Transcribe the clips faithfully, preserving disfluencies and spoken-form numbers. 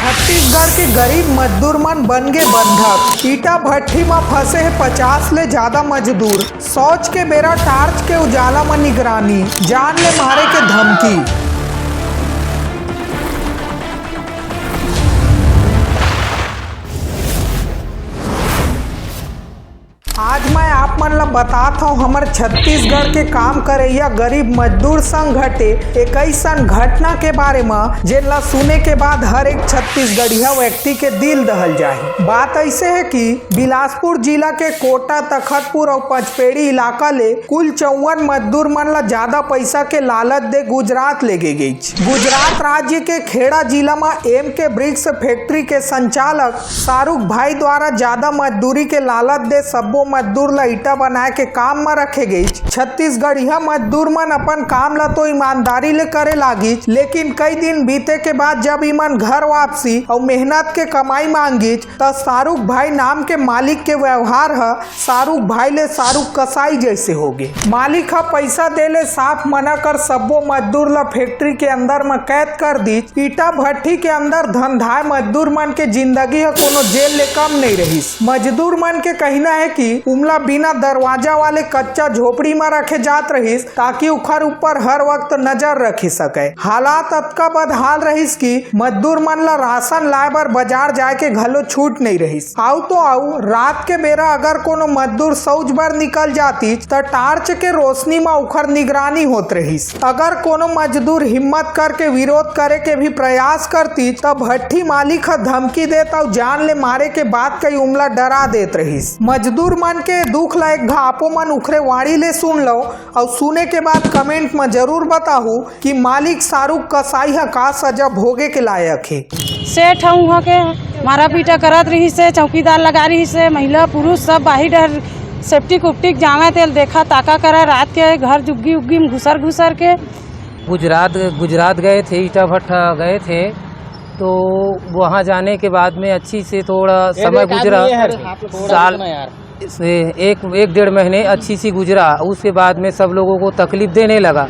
छत्तीसगढ़ के गरीब मजदूर मन बन गे बंधक। ईटा भट्ठी म फंसे हे पचास ले ज्यादा मजदूर। शौच के बेरा टार्च के उजाला म निगरानी, जान ले मारे के धमकी। आज मैं आप मन ला बतात हौं हमर छत्तीसगढ़ के काम करइया गरीब मजदूर संग घटे एक अइसन घटना के बारे म, जेन ला सुने के बाद हर एक छत्तीसगढ़िया व्यक्ति के दिल दहल जाही। बात अइसे हे कि बिलासपुर जिला के कोटा, तखतपुर अउ पचपेड़ी इलाका ले कुल चौवन मजदूर मन ला ज्यादा पइसा के लालच दे गुजरात लेगे गइच। गुजरात राज्य के खेड़ा जिला म एम के ब्रिक्स फैक्ट्री के संचालक शाहरुख भाई द्वारा ज्यादा मजदूरी के लालच दे सब्बो मजदूर ला ईटा बनाए के काम म रखे गइच। छत्तीसगढ़िया मजदूर मन अपन काम ला तो ईमानदारी ले करे लागिच, लेकिन कई दिन बीते के बाद जब इमन घर वापसी अउ मेहनत के कमाई मांगिच, त शाहरुख भाई नाम के मालिक के व्यवहार ह शाहरुख भाई ले शाहरुख कसाई जइसे होगे। मालिक ह पइसा दे ले साफ मना कर सब्बो मजदूर ल फैक्ट्री के अंदर म कैद कर दीच। ईटा भट्ठी के अंदर धंधाए मजदूर मन के जिंदगी ह कोनो जेल ले कम नइ रहिस। मजदूर मन के कहिना हे कि उमला बिना दरवाजा वाले कच्चा झोपड़ी म रखे जात रहिस, ताकि उखर ऊपर हर वक्त नजर रखे सकय। हालात अतका बदहाल रहिस कि मजदूर मन ल राशन लाए बर बाजार जाए के घलो छूट नइ रहिस। आऊ तो आऊ, रात के बेरा अगर कोनो मजदूर शौच बर निकल जातिस, त टार्च के रोशनी म उखर निगरानी होत रहिस। अगर कोनो मजदूर हिम्मत करके विरोध करे के भी प्रयास करतिस, त भट्ठी मालिक ह धमकी देत अऊ जान ले मारे के बात कही उमला डरा देत रहिस। मजदूर मन के दुख ला एक घा आपो मन उखरे वाणी ले सुन लव, अऊ सुने के बाद comment म जरूर बताहू कि मालिक शाहरुख कसाई ह का सजा भोगे के लायक हे। सेठ ह उहाँ के मारा पीटा करत रहिस हे, चौकीदार लगा रहिस हे, महिला पुरुष सब बाहिर डहर सेप्टिक उप्टिक जावय, तेल देखा ताका करा रात के घर जुग्गी उग्गी म घुसर घुसर के। गुजरात, गुजरात गए थे, ईटा भट्ठा गए थे, तो वहाँ जाने के बाद में अच्छी से थोड़ा समय गुजरा। साल से एक, एक डेढ़ महीने अच्छी सी गुजरा। उसके बाद में सब लोगों को तकलीफ देने लगा।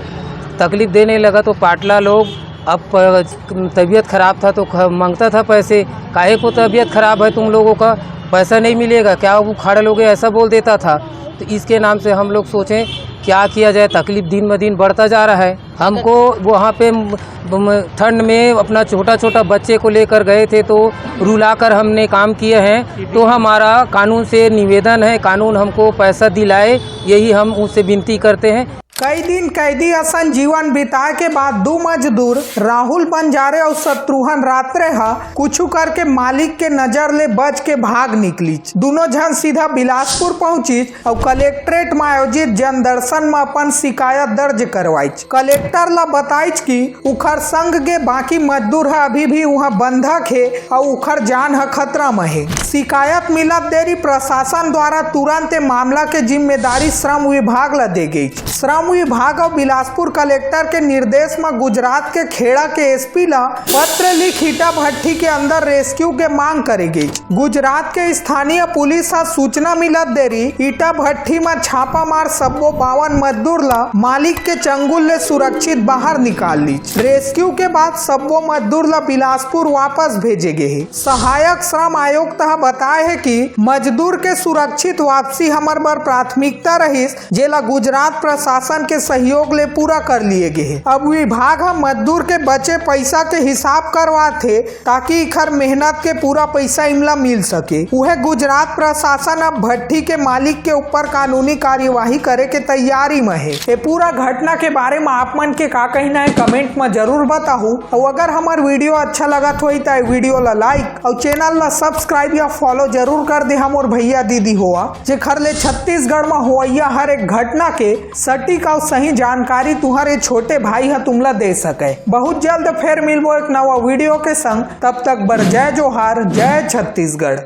तकलीफ देने लगा तो पाटला लोग, अब प-, तबीयत खराब था तो ख-, मांगता था पैसे। "काहे को तबीयत खराब है तुम लोगों का, पैसा नहीं मिलेगा क्या, उखाड़ लोगे?" ऐसा बोल देता था। तो इसके नाम से हम लोग सोचें क्या किया जाए, तकलीफ दिन ब दिन बढ़ता जा रहा है। हमको वहाँ पे म-, म-, ठंड में अपना छोटा छोटा बच्चे को लेकर गए थे, तो रुलाकर हमने काम किए हैं। तो हमारा कानून से निवेदन है, कानून हमको पैसा दिलाए, यही हम उससे विनती करते हैं। कई दिन कैदी असन जीवन बिताए के बाद दू मजदूर राहुल बंजारे अउ शत्रुघ्न रात्रे ह कुछु करके मालिक के नजर ले बच के भाग निकलिच। दुनों झन सीधा बिलासपुर पहुंचिच अउ कलेक्ट्रेट म आयोजित जनदर्शन म अपन शिकायत दर्ज करवाइच। कलेक्टर ल बताइच कि उखर संग के बाकी मजदूर ह अभी भी उहां बंधक हे अउ उखर जान ह खतरा म हे। शिकायत मिलत देरी प्रशासन द्वारा तुरंत ए मामला के जिम्मेदारी श्रम विभाग ल दे गई। श्रम विभाग अउ बिलासपुर कलेक्टर के निर्देश म गुजरात के खेड़ा के एसपी ल पत्र लिख ईटा भट्ठी के अंदर रेस्क्यू के मांग करे गई। गुजरात के स्थानीय पुलिस ह सूचना मिलत देरी ईटा भट्ठी म छापा मार सब्बो बावन मजदूर ल मालिक के चंगुल ले सुरक्षित बाहर निकाल लीच। रेस्क्यू के बाद सब्बो मजदूर ल बिलासपुर वापस भेजे गे हे। सहायक श्रम आयुक्त ह बताए हे कि मजदूर के सुरक्षित वापसी हमर बर प्राथमिकता रहिस, जेला गुजरात प्रशासन के सहयोग ले पूरा कर लिए गे हे। अब विभाग ह मजदूर के बचे पइसा के हिसाब करवाथे, ताकि इखर मेहनत के पूरा पइसा इमला मिल सके। उहे गुजरात प्रशासन अब भट्ठी के मालिक के ऊपर कानूनी कार्यवाही करे के तैयारी म हे। ए पूरा घटना के बारे म आप मन के का कहना हे, comment म जरूर बताहू। अउ अगर हमर video अच्छा लगत होही, त ए video ला like अउ channel ला subscribe या follow जरूर कर दे, हमर भैया दीदी होवा, जेखर ले छत्तीसगढ़ म होवइया हर एक घटना के सटीक अउ सही जानकारी तुहर ए छोटे भाई ह तुमला दे सके। बहुत जल्द फेर मिलबो एक नवा video के संग, तब तक बर जय जोहार, जय छत्तीसगढ़।